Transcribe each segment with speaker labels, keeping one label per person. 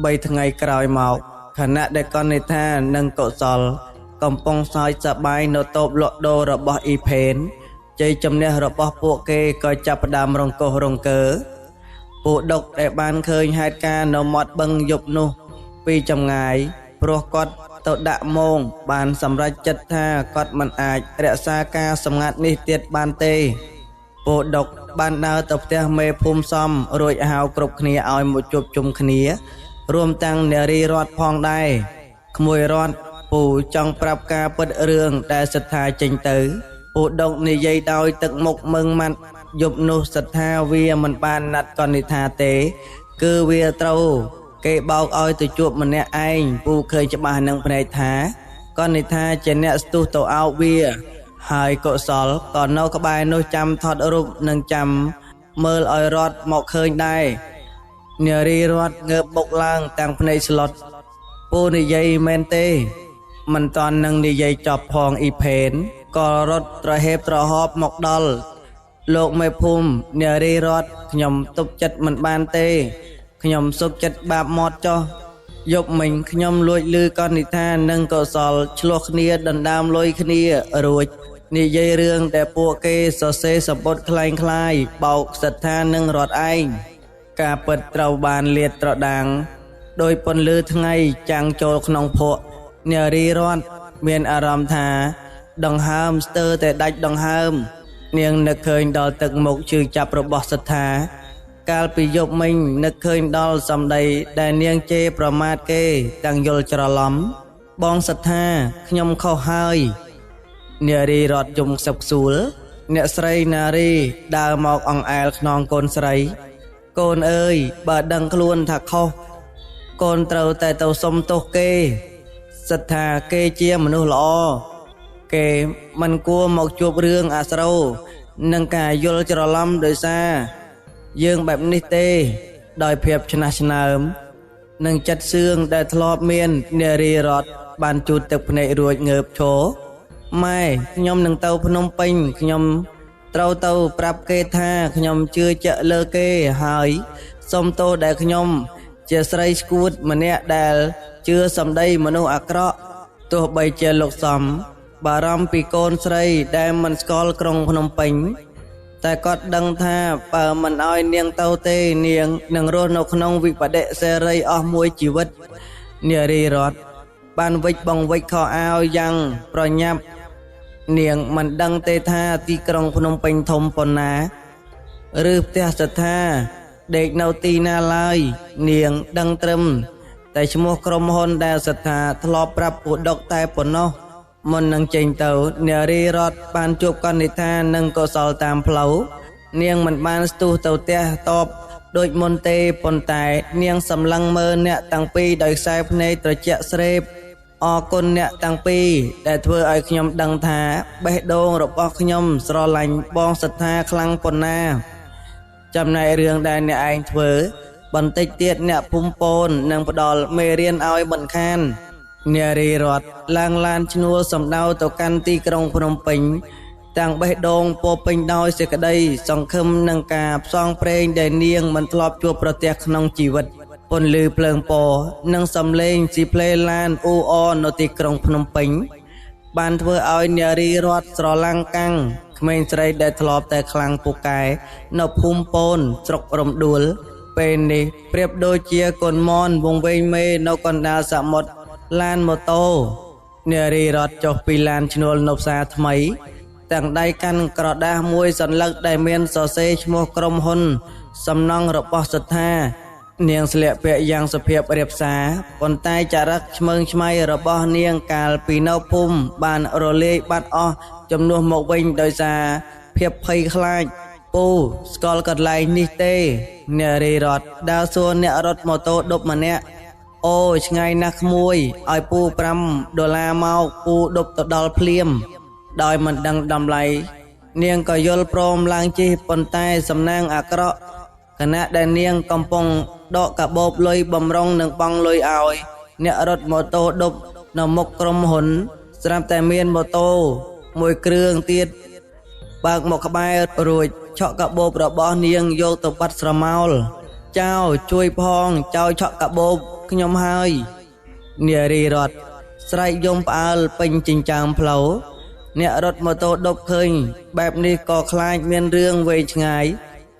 Speaker 1: 3ថ្ងៃក្រោយមកខណៈដែលកនិដ្ឋានិងកុសល កំពុងសើចសប្បាយនៅតូបលក់ដូររបស់អ៊ីផេនជ័យជំនះរបស់ពួកគេក៏ចាប់ផ្ដើមរង្គោះរង្គើពួកដុកដែលបានឃើញហេតុការណ៍នៅមាត់បឹងយប់នោះពីចម្ងាយព្រោះគាត់ទៅដាក់មងបានសម្រេចចិត្តថាគាត់មិនអាចរក្សាការសម្ងាត់នេះទៀតបានទេពួកដុកបានដើរទៅផ្ទះមេភូមិសំរួចហៅគ្រប់គ្នាឲ្យមកជួបជុំគ្នា រួមទាំងនារីរតផងដែរក្មួយរតពូចង់ប្រាប់ការពិតរឿងដែលសទ្ធាចេញទៅពូដុកនិយាយដោយទឹកមុខមឹងម៉ាត់យប់នោះសទ្ធាវាមិនបានណាត់កនិដ្ឋាទេ គឺវាត្រូវគេបោកឲ្យទៅជួបម្នាក់ឯងពូឃើញច្បាស់នឹងភ្នែកថាកនិដ្ឋាជាអ្នកស្ទុះទៅអោបវា ហើយកុសលក៏នៅក្បែរនោះចាំថតរូបនិងចាំមើលឲ្យរត់មកឃើញដែរនារីរត់ងើបបុកឡើងទាំងភ្នែកស្លុតពូនិយាយមែនទេមិនតាន់នឹងនិយាយចប់ផងអ៊ីផេនក៏រត់ត្រហេបត្រហប់មកដល់លោកមេភូមិនារីរត់ខ្ញុំទប់ចិត្តមិនបានទេខ្ញុំសុខចិត្តបាបមាត់ចុះយប់មិញខ្ញុំលួចឮកនិដ្ឋានិងកុសលឆ្លោះគ្នាដណ្ដើមលុយគ្នារួចនិយាយរឿងដែលពួកគេសរសេរសម្បត្តិคล้ายៗបោកសទ្ធានិងរត់ឯងការពិតត្រូវបានលាតត្រដាងដោយពន្លឺថ្ងៃចាំងចូលក្នុងភក់នារីរត់មានអារម្មណ៍ថាដង្ហើមស្ទើរតែដាច់ដង្ហើមនាងនឹកឃើញដល់ទឹកមុខឈឺចាប់របស់សទ្ធាកាលពីយប់មិញនឹកឃើញដល់សម្ដីដែលនាងជេរប្រមាថគេទាំងយល់ច្រឡំបងសទ្ធាខ្ញុំខុសហើយនារីរត់យំខ្សឹបខ្សួលអ្នកស្រីនារីដើរមកអង្អែលខ្នងកូនស្រីកូនអើយបើដឹងខ្លួនថាខុសកូនត្រូវតែទៅសុំទោសគេសទ្ធាគេជាមនុស្សល្អគេមិនគួរមកជួបរឿងអាស្រូវនិងការយល់ច្រឡំដោយសារយើងបែបនេះទេដោយភាពឆ្នះឆ្នើមនិងចិត្តសឿងដែលធ្លាប់មាននារីរតបានជូតទឹកភ្នែករួចងើបឈរម៉ែខ្ញុំនឹងទៅភ្នំពេញខ្ញុំត្រូវទៅប្រាប់គេថាខ្ញុំជឿជាក់លើគេហើយសុំទោសដែលខ្ញុំជាស្រីស្គួតម្នាក់ដែលជឿសម្ដីមនុស្សអាក្រក់ទោះបីជាលោកសំបារម្ភពីកូនស្រីដែលមិនស្គាល់ក្រុងភ្នំពេញតែគាត់ដឹងថាបើមិនឲ្យនាងទៅទេនាងនឹងរស់នៅក្នុងវិបត្តិសេរីអស់មួយជីវិតនារីរតបានវិចបងវិចខោអាវយ៉ាងប្រញាប់នាងមិនដឹងទេថាទីក្រុងភ្នំពេញធំប៉ុណ្ណាឬផ្ទះសទ្ធាដេកនៅទីណាឡើយនាងដឹងត្រឹមតែឈ្មោះក្រុមហ៊ុនដែលសទ្ធាធ្លាប់ប្រាប់ពូដុកតែប៉ុណ្ណោះមុននឹងចេញទៅនារីរតបានជួបកនិដ្ឋានិងកុសលតាមផ្លូវនាងមិនបានស្ទុះទៅផ្ទះតបដូចមុនទេប៉ុន្តែនាងសម្លឹងមើលអ្នកតាំងពីរដោយខ្សែភ្នែកត្រជាក់ស្រេបអរគុណអ្នកតាំងពីរដែលធ្វើឲ្យខ្ញុំដឹងថាបេះដូងរបស់ខ្ញុំស្រឡាញ់បងសទ្ធាខ្លាំងប៉ុណ្ណាចំណែករឿងដែលអ្នកឯងធ្វើបន្តិចទៀតអ្នកភូមិពននឹងផ្ដល់មេរៀនឲ្យមិនខាននារីរតឡើងឡានឈ្នួលសំដៅទៅកាន់ទីក្រុងភ្នំពេញទាំងបេះដូងពោពេញដោយសេចក្តីសង្ឃឹមនឹងការផ្សងព្រេងដែលនាងមិនធ្លាប់ជួបប្រទះក្នុងជីវិតពន្លឺភ្លើងពណ៌និងសំឡេងស៊ីផ្លេឡានអ៊ូអរនៅទីក្រុងភ្នំពេញបានធ្វើឲ្យនារីរតស្រឡាំងកាំងក្មេងស្រីដែលធ្លាប់តែខ្លាំងពូកែនៅភូមិពនស្រុករំដួលពេលនេះប្រៀបដូចជាកូនមនវង្វេងមេនៅកណ្ដាលសមុទ្រឡានម៉ូតូនារីរត់ចុះពីឡានឈ្នួលនៅផ្សារថ្មីទាំងដៃកាន់ក្រដាសមួយសន្លឹកដែលមានសរសេរឈ្មោះក្រុមហ៊ុនសំណង់របស់សទ្ធានាងស្លៀកពាក់យ៉ាងសុភាពរាបសារប៉ុន្តែចរិតឆ្មើងឆ្មៃរបស់នាងកាលពីនៅភូមិបានរលាយបាត់អស់ជំនួសមកវិញដោយសារភាពភ័យខ្លាចពូស្គាល់កន្លែងនេះទេនារីរត់ដើរសួរអ្នករត់ម៉ូតូដប់ម្នាក់អូឆ្ងាយណាស់ក្មួយឲ្យពូ5ដុល្លារមកពូដប់ទៅដល់ភ្លាមដោយមិនដឹងតម្លៃនាងក៏យល់ព្រមឡើងជិះប៉ុន្តែសំណាងអាក្រក់ខណៈដែលនាងកំពុងដកកាបូបលុយបំរុងនឹងបង់លុយឲ្យអ្នករត់ម៉ូតូដប់នៅមុខក្រុមហ៊ុនស្រាប់តែមានម៉ូតូមួយគ្រឿងទៀតបើកមកក្បែររួចឆក់កាបូបរបស់នាងយកទៅបាត់ស្រមោលចៅជួយផងចៅឆក់កាបូប ខ្ញុំហើយនារីរតស្រែកយំផ្អើលពេញចិញ្ចើមផ្លូវអ្នករត់ម៉ូតូដប់ឃើញបែបនេះក៏ខ្លាចមានរឿងវែងឆ្ងាយ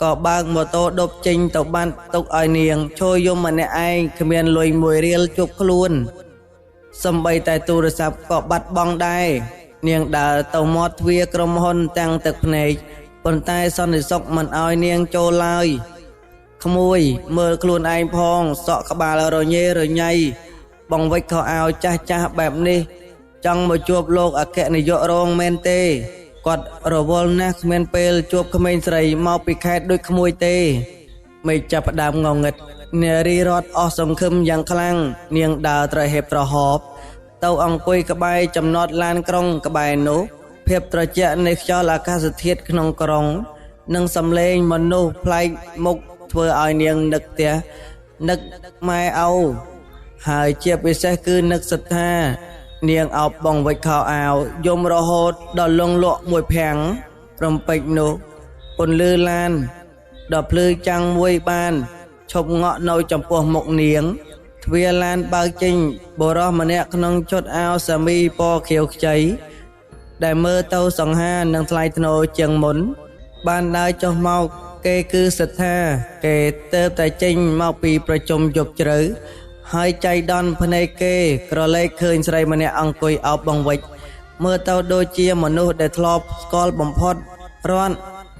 Speaker 1: ក៏បើកម៉ូតូដប់ចេញទៅបាត់ទុកឲ្យនាងឈរយំម្នាក់ឯងគ្មានលុយមួយរៀលជប់ខ្លួនសំបីតែទូរស័ព្ទក៏បាត់បង់ដែរនាងដើរទៅមាត់ទ្វារក្រុមហ៊ុនទាំងទឹកភ្នែកប៉ុន្តែសន្តិសុខមិនឲ្យនាងចូលឡើយក្មួយមើលខ្លួនឯងផងសក់ក្បាលរញ៉េរញ៉ៃបងវិចខោអាវចាស់ចាស់បែបនេះចង់មកជួបលោកអគ្គនាយករងមែនទេគាត់រវល់ណាស់គ្មានពេលជួបក្មេងស្រីមកពីខេត្តដូចក្មួយទេមេឃចាប់ផ្ដើមងងឹតនារីរត់អស់សង្ឃឹមយ៉ាងខ្លាំងនាងដើរត្រហេបត្រហបទៅអង្គុយក្បែរចំណតឡានក្រុងក្បែរនោះភាពត្រជាក់នៃខ្យល់អាកាសធាតុក្នុងក្រុងនិងសំឡេងមនុស្សប្លែកមុខធ្វើឲ្យនាងនឹកផ្ទះនឹកម៉ែឪហើយជាពិសេសគឺនឹកសទ្ធានាងអោបបងវិចខោអាវយំរហូតដល់លងលក់មួយភាំងរំពេចនោះពន្លឺឡានដល់ភ្លឺចាំងមួយបានឈប់ងក់នៅចំពោះមុខនាងទ្វារឡានបើកចេញបុរសម្នាក់ក្នុងឈុតអាវសាមីពណ៌ខៀវខ្ចីដែលមើលទៅសង្ហានិងថ្លៃថ្នូរជាងមុនបានដើរចុះមកគេគឺសទ្ធាគេទៅតែចេញមកពីប្រជុំយប់ជ្រៅហើយចៃដន្យភ្នែកគេក្រឡេកឃើញស្រីម្នាក់អង្គុយអោបបង្វិចមើលទៅដូចជាមនុស្សដែលធ្លាប់ស្គាល់បំផុតរត់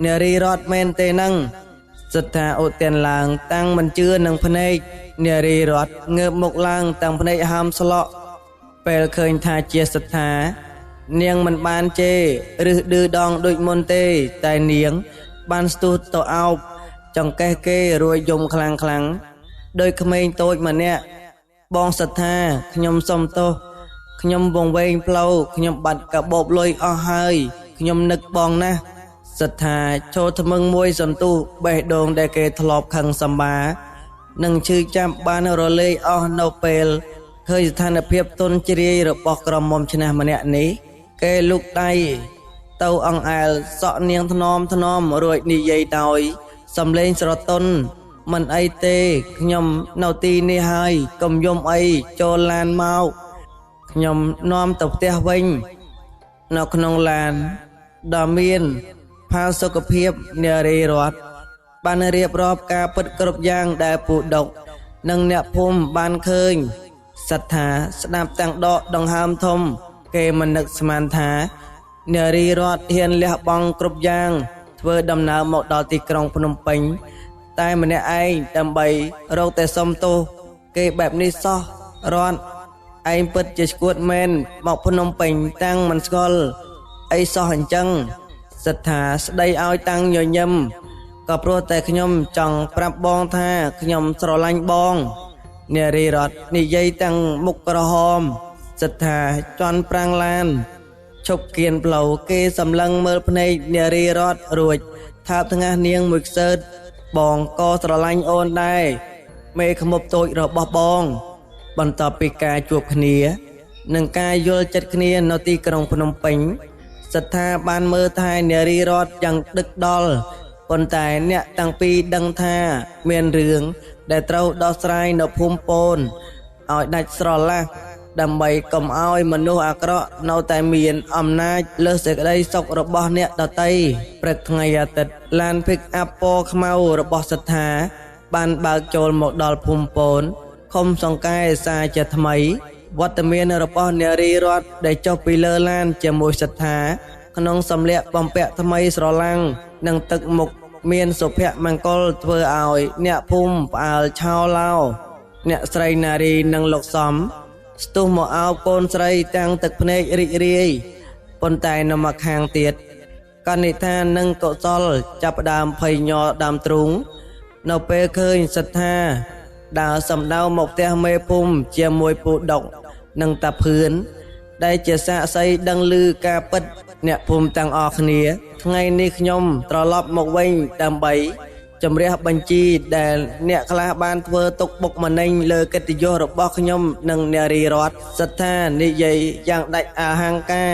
Speaker 1: នារីរត់មែនទេនឹងសទ្ធាឧទានឡើងតាំងមិនជឿនឹងភ្នែកនារីរត់ងើបមុខឡើងតាំងភ្នែកហើមស្លក់ពេលឃើញថាជាសទ្ធានាងមិនបានជេរឬឌឺដងដូចមុនទេតែនាងបានស្ទុះទៅអោបចង្កេះគេរួចយំខ្លាំងខ្លាំងដោយក្មេងតូចម្នាក់បងសទ្ធាខ្ញុំសុំទោសខ្ញុំវង្វេងផ្លូវខ្ញុំបាត់កាបូបលុយអស់ហើយខ្ញុំនឹកបងណាស់សទ្ធាចូលថ្មឹងមួយសន្ទុះបេះដូងដែលគេធ្លាប់ខឹងសម្បានិងឈឺចាប់បានរលាយអស់នៅពេលឃើញស្ថានភាពទន់ជ្រាយរបស់ក្រមុំឈ្នះម្នាក់នេះគេលូកដៃទៅអង្អែលសក់នាងថ្នមថ្នមរួចនិយាយដោយសំឡេងស្រទន់មិនអីទេខ្ញុំនៅទីនេះហើយកុំយំអីចូលឡានមកខ្ញុំនាំទៅផ្ទះវិញនៅក្នុងឡានដ៏មានផាសុកភាពនារីរតបានរៀបរាប់ការពិតគ្រប់យ៉ាងដែលពូដុកនិងអ្នកភូមិបានឃើញសទ្ធាស្ដាប់ទាំងដកដង្ហើមធំគេមិននឹកស្មានថានារីរតហ៊ានលះបង់គ្រប់យ៉ាងធ្វើដំណើរមកដល់ទីក្រុងភ្នំពេញតែម្នាក់ឯងដើម្បីរកតែសុំទោសគេបែបនេះសោះរត់ឯងពិតជាឈួតមែនមកភ្នំពេញតាំងមិនស្គាល់អីសោះអញ្ចឹងសទ្ធាស្ដីឲ្យតាំងញញឹមក៏ព្រោះតែខ្ញុំចង់ប្រាប់បងថាខ្ញុំស្រឡាញ់បងនារីរតនិយាយតាំងមុខក្រហមសទ្ធាជន់ប្រាំងឡានឈប់គៀនផ្លូវគេសម្លឹងមើលភ្នែកនារីរតរួចថាបថ្ងាសនាងមួយខ្សើតបងក៏ស្រឡាញ់អូនដែរមេខ្មប់តូចរបស់បងបន្ទាប់ពីការជួបគ្នានិងការយល់ចិត្តគ្នានៅទីក្រុងភ្នំពេញសទ្ធាបានមើលថែនារីរតយ៉ាងដឹកដល់ប៉ុន្តែអ្នកតាំងពីដឹងថាមានរឿងដែលត្រូវដោះស្រាយនៅភូមិពោនឲ្យដាច់ស្រឡះដើម្បីកុំឲ្យមនុស្សអាក្រក់នៅតែមានអំណាចលើសេចក្តីសុខរបស់អ្នកដទៃព្រឹកថ្ងៃអាទិត្យឡាន Pick up ពណ៌ខ្មៅរបស់សទ្ធាបានបើកចូលមកដល់ភូមិពោនឃុំសង្កែសាជាថ្មីវត្តមានរបស់នារីរតដែលចុះពីលើឡានជាមួយសទ្ធាក្នុងសម្លៀកបំពាក់ថ្មីស្រឡាំងនិងទឹកមុខមានសុភមង្គលធ្វើឲ្យអ្នកភូមិផ្អើលឆោឡោអ្នកស្រីនារីនិងលោកសំស្ទុះមកអោបកូនស្រីទាំងទឹកភ្នែករីករាយប៉ុន្តែនៅម្ខាងទៀតកនិដ្ឋានិងកុសលចាប់ផ្ដើមភ័យញ័រដើមទ្រូងនៅពេលឃើញសទ្ធាដើរសំដៅមកផ្ទះមេភូមិជាមួយពូដុកនិងតាភឿនដែលជាសាក្សីដឹងឮការពិតអ្នកភូមិទាំងអស់គ្នាថ្ងៃនេះខ្ញុំត្រឡប់មកវិញដើម្បីជំរះបញ្ជីដែលអ្នកខ្លះបានធ្វើទុកបុកម្នេញលើកិត្តិយសរបស់ខ្ញុំនិងនារីរតសទ្ធានិយាយយ៉ាងដាច់អហង្ការ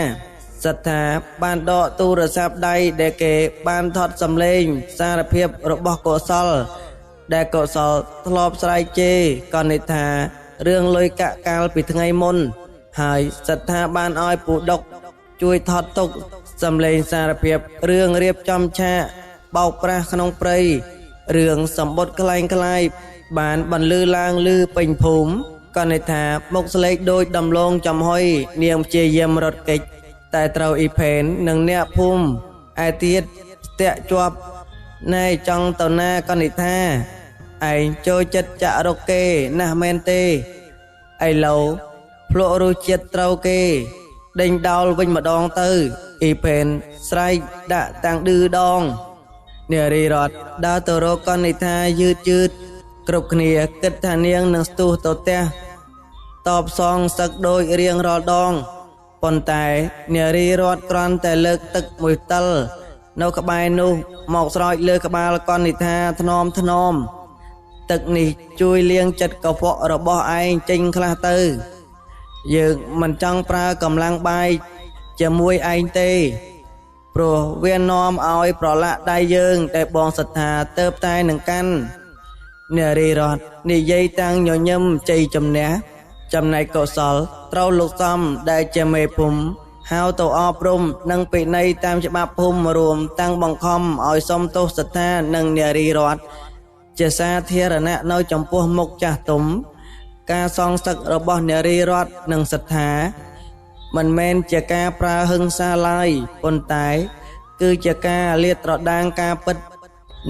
Speaker 1: សទ្ធាបានដកទូរស័ព្ទដៃដែលគេបានថតសំឡេងសារភាពរបស់កុសលដែលកុសលធ្លាប់ស្រែកជេរកនិដ្ឋា រឿងលុយកាក់កាលពីថ្ងៃមុន ហើយសត្ថាបានឲ្យពូដុកជួយថតទុកសំឡេងសារភាពរឿងរៀបចំឆាកបោកប្រាស់ក្នុងព្រៃរឿងសម្បុតក្លែងក្លាយបានបន្លឺឡើងលឺពេញភូមិកនិដ្ឋាមុខស្លេកដូចដំឡូងចំហុយនាងព្យាយាមរត់គេចតែត្រូវអ៊ីផេននិងអ្នកភូមិឯទៀតស្ទាក់ជាប់ណែចង់ទៅណាកនិដ្ឋាឯងចូលចិត្តចាក់រកគេណាស់មែនទេឥឡូវភ្លក់រសជាតិត្រូវគេដេញដោលវិញម្ដងទៅអ៊ីផេនស្រែកដាក់តាំងឌឺដងនារីរតដើរទៅរកកនិដ្ឋាយឺតយឺតគ្រប់គ្នាគិតថានាងនឹងស្ទុះទៅផ្ទះតបសងសឹកដូចរៀងរាល់ដងប៉ុន្តែនារីរតគ្រាន់តែលើកទឹកមួយផ្តិលនៅក្បែរនោះមកស្រោចលើក្បាលកនិដ្ឋាថ្នមថ្នមទឹកនេះជួយលាងចិត្តកខ្វក់របស់ឯងចេញខ្លះទៅយើងមិនចង់ប្រើកម្លាំងបាយជាមួយឯងទេព្រោះវានាំឲ្យប្រឡាក់ដៃយើងដែលបងសត្ថាទៅតែនឹងកាន់នារីរតនិយាយតាំងញញឹមជ័យជំនះចំណែកកុសលត្រូវលោកសំដែលជាមេភូមិហៅទៅអប់រំនិងពិន័យតាមច្បាប់ភូមិរួមតាំងបង្ខំឲ្យសុំទោសសត្ថានិងនារីរតជាសាធារណៈនៅចំពោះមុខចាស់ទុំការសងសឹករបស់នារីរតនិងសត្ថាមិនមែនជាការប្រើហិង្សាឡើយប៉ុន្តែគឺជាការលាតត្រដាងការពិត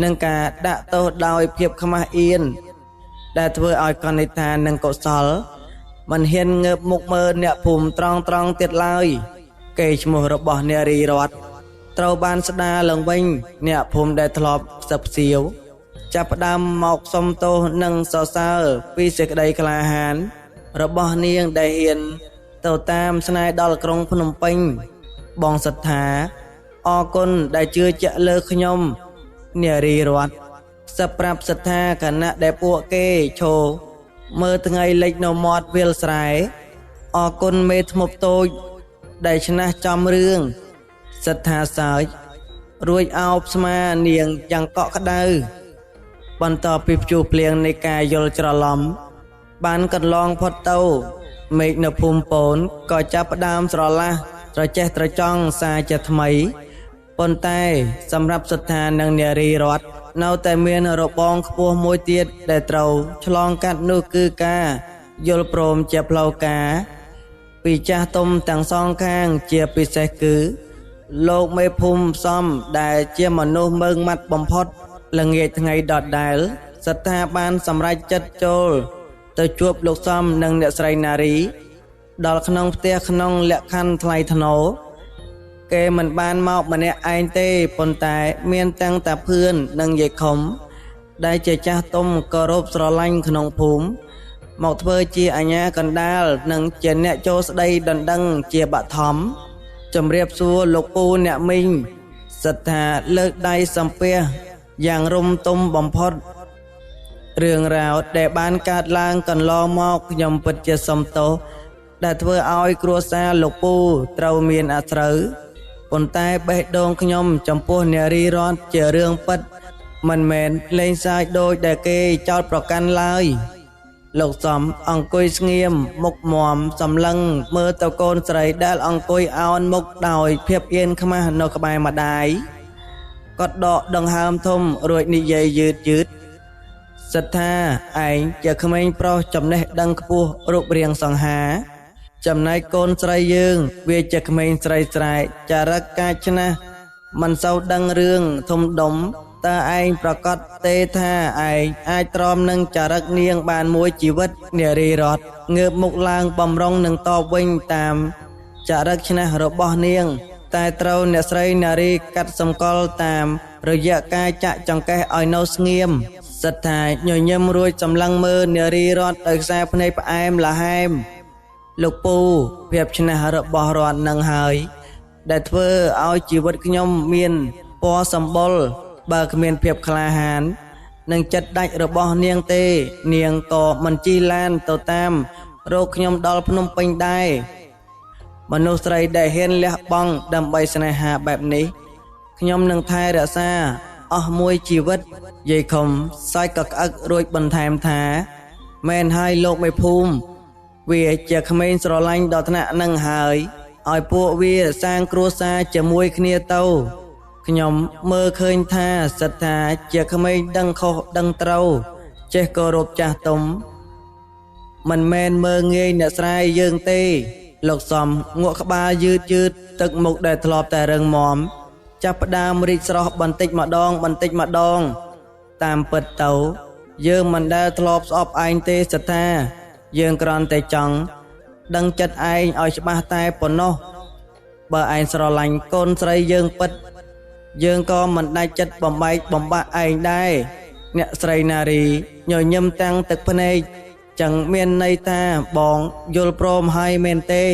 Speaker 1: និងការដាក់ទោសដោយភាពខ្មាស់អៀនដែលធ្វើឲ្យកនិដ្ឋានិងកុសលមិនហ៊ានងើបមុខមើលអ្នកភូមិត្រង់ត្រង់ទៀតឡើយកេរ្តិ៍ឈ្មោះរបស់នារីរតត្រូវបានស្ដារឡើងវិញអ្នកភូមិដែលធ្លាប់ខ្សឹបខ្សៀវចាប់ផ្ដើមមកសុំទោសនិងសរសើរពីសេចក្តីក្លាហានរបស់នាងដែលហ៊ានទៅតាមស្នេហ៍ដល់ក្រុងភ្នំពេញបងសត្ថាអរគុណដែលជឿជាក់លើខ្ញុំនារីរតសប្រាប់សត្ថាខណៈដែលពួកគេឈរមើលថ្ងៃលិចនៅមាត់វាលស្រែអរគុណមេធ្មប់តូចដែលឆ្នះចំរឿងសត្ថាសើចរួចអោបស្មានាងយ៉ាងកក់ក្ដៅបន្ទាប់ពីព្យុះភ្លៀងនៃការយល់ច្រឡំបានកន្លងផុតទៅមេឃនៅភូមិពោនក៏ចាប់ផ្ដើមស្រឡះត្រចេះត្រចង់សាជាថ្មីប៉ុន្តែសម្រាប់សត្ថានិងនារីរតនៅតែមានរបងខ្ពស់មួយទៀតដែលត្រូវឆ្លងកាត់នោះគឺការយល់ព្រមជាផ្លូវការពីចាស់ទុំទាំងសងខាងជាពិសេសគឺលោកមេភូមិសំដែលជាមនុស្សម៉ឺងម៉ាត់បំផុតល្ងាចថ្ងៃដដែលសត្ថាបានសម្រេចចិត្តចូលទៅជួបលោកសំនិងអ្នកស្រីណារីដល់ក្នុងផ្ទះក្នុងលក្ខខណ្ឌថ្លៃថ្នូរគេមិនបានមកម្នាក់ឯងទេប៉ុន្តែមានទាំងតាភឿននិងយាយខុំដែលជាចាស់ទុំគោរពស្រឡាញ់ក្នុងភូមិមកធ្វើជាអាជ្ញាកណ្ដាលនិងជាអ្នកចូលស្ដីដណ្ដឹងជាបឋមជំរាបសួរលោកពូអ្នកមីងសត្ថាលើកដៃសំពះយ៉ាងរំទុំបំផុតរឿងរ៉ាវដែលបានកើតឡើងកន្លងមកខ្ញុំពិតជាសុំទោសដែលធ្វើឲ្យគ្រួសារលោកពូត្រូវមានអាស្រូវប៉ុន្តែបេះដូងខ្ញុំចំពោះនារីរតជារឿងពិតមិនមែនលេងសើចដូចដែលគេចោទប្រកាន់ឡើយលោកសំអង្គុយស្ងៀមមុខមាំសម្លឹងមើលទៅកូនស្រីដែលអង្គុយអោនមុខដោយភាពអៀនខ្មាស់នៅក្បែរម្ដាយគាត់ដកដង្ហើមធំរួចនិយាយយឺតយឺតសត្ថាឯងជាក្មេងប្រុសចំណេះដឹងខ្ពស់រូបរាងសង្ហាចំណែកកូនស្រីយើងវាជាក្មេងស្រីស្រែចរិតកាចឆ្នះមិនសូវដឹងរឿងធំដុំតើឯងប្រកាសទេថាឯងអាចទ្រាំនឹងចរិតនាងបានមួយជីវិតនារីរតងើបមុខឡើងបំរុងនឹងតបវិញតាមចរិតឆ្នះរបស់នាងតែត្រូវអ្នកស្រីនារីកាត់សម្គាល់តាមរយៈការចាក់ចង្កេះឲ្យនៅស្ងៀមសត្ថាញញឹមរួចសម្លឹងមើលនារីរតដោយខ្សែភ្នែកផ្អែមល្ហែមលោកពូភាពឆ្នះរបស់រតនឹងហើយដែលធ្វើឲ្យជីវិតខ្ញុំមានពណ៌សម្បុរបើគ្មានភាពក្លាហាននិងចិត្តដាច់របស់នាងទេនាងក៏មិនជិះឡានទៅតាមរកខ្ញុំដល់ភ្នំពេញដែរមនុស្សស្រីដែលហ៊ានលះបង់ដើម្បីស្នេហាបែបនេះខ្ញុំនឹងថែរក្សាអស់មួយជីវិតយាយខុំសើចក៏ក្អឹករួចបន្ថែមថា មែនហើយលោកមេភូមិវាជាក្មេងស្រឡាញ់ដល់ថ្នាក់នឹងហើយឲ្យពួកវាសាងគ្រួសារជាមួយគ្នាទៅខ្ញុំមើលឃើញថាសត្ថាជាក្មេងដឹងខុសដឹងត្រូវចេះគោរពចាស់ទុំមិនមែនមើលងាយអ្នកស្រែយើងទេលោកសំងក់ក្បាលយឺតយឺតទឹកមុខដែលធ្លាប់តែរឹងមាំចាប់ផ្ដើមរីកស្រស់បន្តិចម្ដងបន្តិចម្ដងតាមពិតទៅយើងមិនដែលធ្លាប់ស្អប់ឯងទេសត្ថាយើងគ្រាន់តែចង់ដឹងចិត្តឯងឲ្យច្បាស់តែប៉ុណ្ណោះបើឯងស្រឡាញ់កូនស្រីយើងពិតយើងក៏មិនដាច់ចិត្តបំបែកបំបាក់ឯងដែរអ្នកស្រីណារីញញឹមតាំងទឹកភ្នែកចឹងមានន័យថាបងយល់ព្រមហើយមែនទេ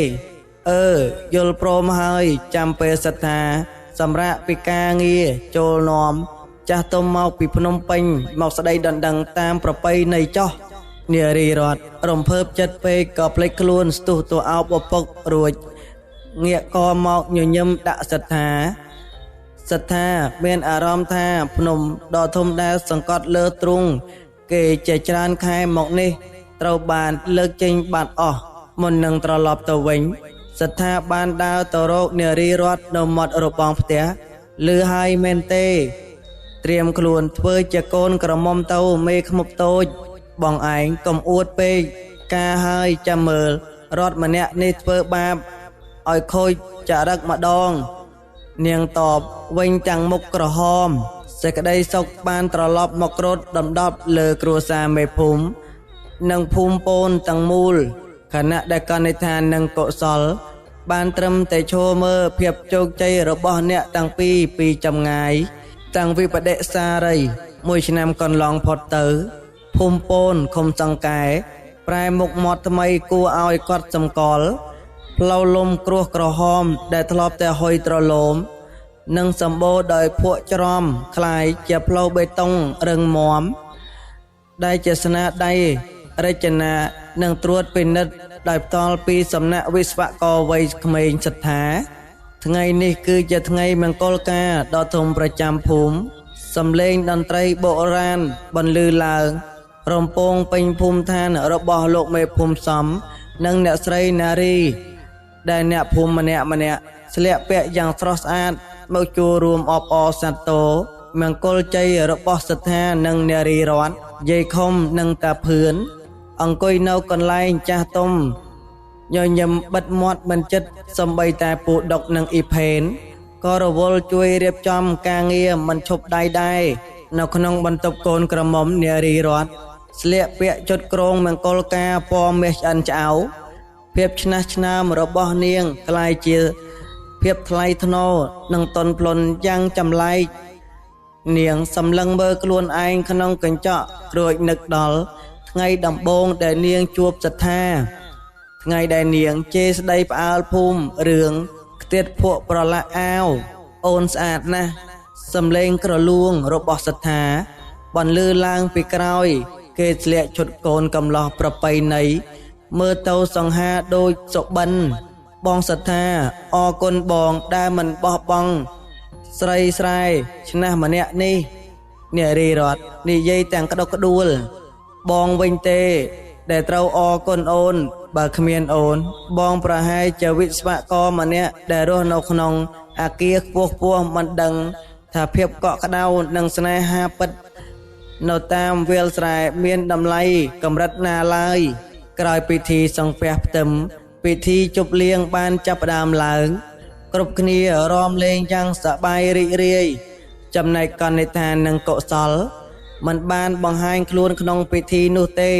Speaker 1: អឺយល់ព្រមហើយចាំពេលសត្ថាសម្រាប់ពីការងារចូលនាំចាស់ទុំមកពីភ្នំពេញមកស្ដីដណ្ដឹងតាមប្រពៃណីចោះនារីរតរំភើបចិត្តពេកក៏ភ្លេចខ្លួនស្ទុះទៅអោបឪពុករួចងាកកមកញញឹមដាក់សត្ថាសត្ថាមានអារម្មណ៍ថាភ្នំដ៏ធំដែលសង្កត់លើទ្រូងគេជាច្រើនខែមកនេះត្រូវបានលើកចេញបាត់អស់មុននឹងត្រឡប់ទៅវិញសត្ថាបានដើរទៅរកនារីរតនៅមាត់របងផ្ទះឮហើយមែនទេត្រៀមខ្លួនធ្វើជាកូនក្រមុំទៅមេខ្មុំតូចបងឯងកុំអួតពេកការហើយចាំមើលរត់ម្នាក់នេះធ្វើបាបឲ្យខូចចរិកម្ដងនាងតបវិញទាំងមុខក្រហមសេចក្តីសុខបានត្រឡប់មកក្រោតដណ្ដប់លើគ្រួសារមេភូមិនិងភូមិពូនទាំងមូលខណៈដែលកនិដ្ឋាននិងកុសលបានត្រឹមតែឈរមើលភាពជោគជ័យរបស់អ្នកទាំងពីរពីចម្ងាយតាំងវិបដិសារីមួយឆ្នាំកន្លងផុតទៅភូមិពូនឃុំសង្កែប្រែមុខមាត់ថ្មីគួរឲ្យកត់សម្គាល់ផ្លូវលំគ្រោះក្រហមដែលធ្លាប់តែហុយត្រលោមនិងសម្បូរដោយភក់ច្រំคล้ายជាផ្លូវបេតុងរឹងមាំដែលជាស្នាដៃរចនានិងត្រួតពិនិត្យដោយផ្ទាល់ពីសំណាក់វិស្វករវ័យក្មេងសត្ថាថ្ងៃនេះគឺជាថ្ងៃមង្គលការដ៏ធំប្រចាំភូមិសំឡេងតន្ត្រីបុរាណបន្លឺឡើងរំពងពេញភូមិឋានរបស់លោកមេភូមិសំនិងអ្នកស្រីណារីដែលអ្នកភូមិម្នាក់ម្នាក់ស្លៀកពាក់យ៉ាងស្រស់ស្អាតមកចូលរួមអបអរសាទរមង្គលជ័យរបស់សត្ថានិងនារីរតយាយខុំនិងតាភឿនអង្គុយនៅកន្លែងចាស់ទុំញញឹមបិទមាត់មិនចិត្តសំបីតែពូដុកនិងអ៊ីផេនក៏រវល់ជួយរៀបចំការងារមិនឈប់ដៃដែរនៅក្នុងបន្ទប់កូនក្រមុំនារីរតស្លៀកពាក់ជុតក្រងមង្គលការពណ៌មាសឆ្អិនឆ្អៅភាពឆ្នះឆ្នើមរបស់នាងក្លាយជាភាពថ្លៃថ្នូរនិងតន់ភ្លន់យ៉ាងចម្លែកនាងសម្លឹងមើលខ្លួនឯងក្នុងកញ្ចក់រួចនឹកដល់ថ្ងៃដំបូងដែលនាងជួបសត្ថាថ្ងៃដែលនាងជេរស្ដីផ្អើលភូមិរឿងខ្ទាតភក់ប្រឡាក់អាវអូនស្អាតណាស់សំឡេងក្រលួងរបស់សត្ថាបន្លឺឡើងពីក្រោយគេស្លៀកឈុតកូនកំឡោះប្រពៃណីមើលទៅសង្ហាដូចសុបិនបងសត្ថាអរគុណបងដែលមិនបោះបង់ស្រីស្រែឆ្នះម្នាក់នេះនារីរតនិយាយទាំងក្តុកក្តួលបងវិញទេដែលត្រូវអរគុណអូនបើគ្មានអូនបងប្រហែលជាវិស្វករម្នាក់ដែលរស់នៅក្នុងអាគារខ្ពស់ខ្ពស់មិនដឹងថាភាពកក់ក្ដៅនិងស្នេហាពិតនៅតាមវាលស្រែមានតម្លៃកម្រិតណាឡើយក្រោយពិធីសង្ពះផ្ទឹមពិធីជប់លៀងបានចាប់ផ្ដើមឡើងគ្រប់គ្នារាំលេងយ៉ាងសប្បាយរីករាយចំណែកកនិដ្ឋាននិងកុសលមិនបានបង្ហាញខ្លួនក្នុងពិធីនោះទេ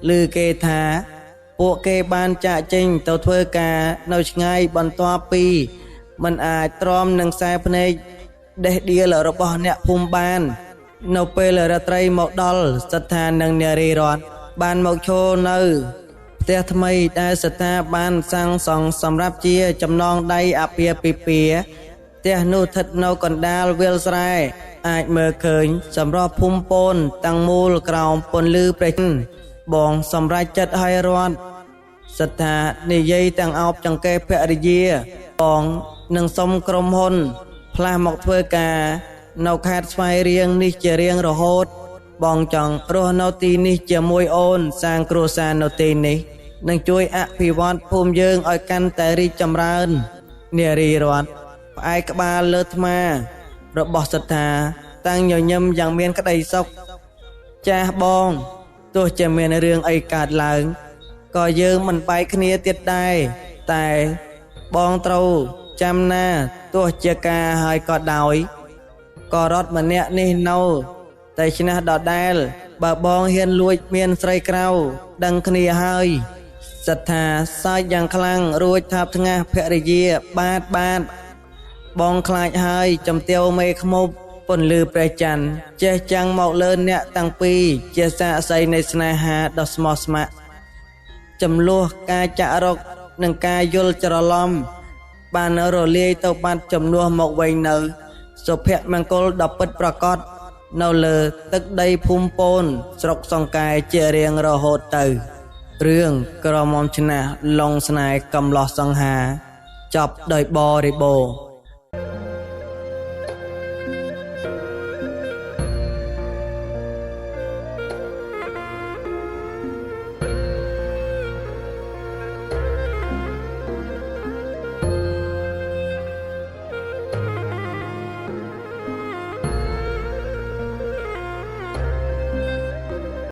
Speaker 1: ឮគេថាពួកគេបានចាកចេញទៅធ្វើការនៅឆ្ងាយបន្ទាប់ពីមិនអាចទ្រាំនឹងខ្សែភ្នែកដេះដៀលរបស់អ្នកភូមិបាននៅពេលរាត្រីមកដល់សត្ថានិងនារីរតបានមកឈរនៅផ្ទះថ្មីដែលសត្ថាបានសាងសង់សម្រាប់ជាចំណងដៃអាពាហ៍ពិពាហ៍ផ្ទះនោះស្ថិតនៅកណ្ដាលវាលស្រែអាចមើលឃើញសម្រស់ភូមិពូនទាំងមូលក្រោមពន្លឺព្រះបងសម្រេចចិត្តឲ្យរត់សត្ថានិយាយទាំងអោបចង្កេះភរិយាបងនឹងសុំក្រុមហ៊ុនផ្លាស់មកធ្វើការនៅខេត្តស្វាយរៀងនេះជារៀងរហូត បងចង់រស់នៅទីនេះជាមួយអូនសាងគ្រួសារនៅទីនេះនិងជួយអភិវឌ្ឍភូមិយើងឲ្យកាន់តែរីកចម្រើននារីរតន៍ផ្អែកក្បាលលើថ្មរបស់សត្ថាតាំងញញឹមយ៉ាងមានក្តីសុខចាស់បងទោះជាមានរឿងអីកើតឡើងក៏យើងមិនបែកគ្នាទៀតដែរតែបងត្រូវចាំណាទោះជាការហើយក៏ដោយក៏រត់ម្នាក់នេះនៅតែឈ្នះដដែលបើបងហ៊ានលួចមានស្រីក្រៅដឹងគ្នាហើយសត្ថាសើចយ៉ាងខ្លាំងរួចថាបថ្ងាសភរិយាបាទបាទបងខ្លាចហើយចំទាវមេខ្មប់ពន្លឺព្រះច័ន្ទចេះចាំងមកលើអ្នកតាំងពីរជាសាក្សីនៃស្នេហាដ៏ស្មោះស្ម័គ្រចំនួនការចាក់រកនិងការយល់ច្រឡំបានរលាយទៅបាត់ចំនួនមកវិញនៅសុភមង្គលដ៏ពិតប្រាកដនៅលើទឹកដីភូមិពោនស្រុកសង្កែជារៀងរហូតទៅរឿងក្រមុំឆ្នះឡុងស្នេហ៍កំលោះសង្ហាចប់ដោយបរិបូរណ៍។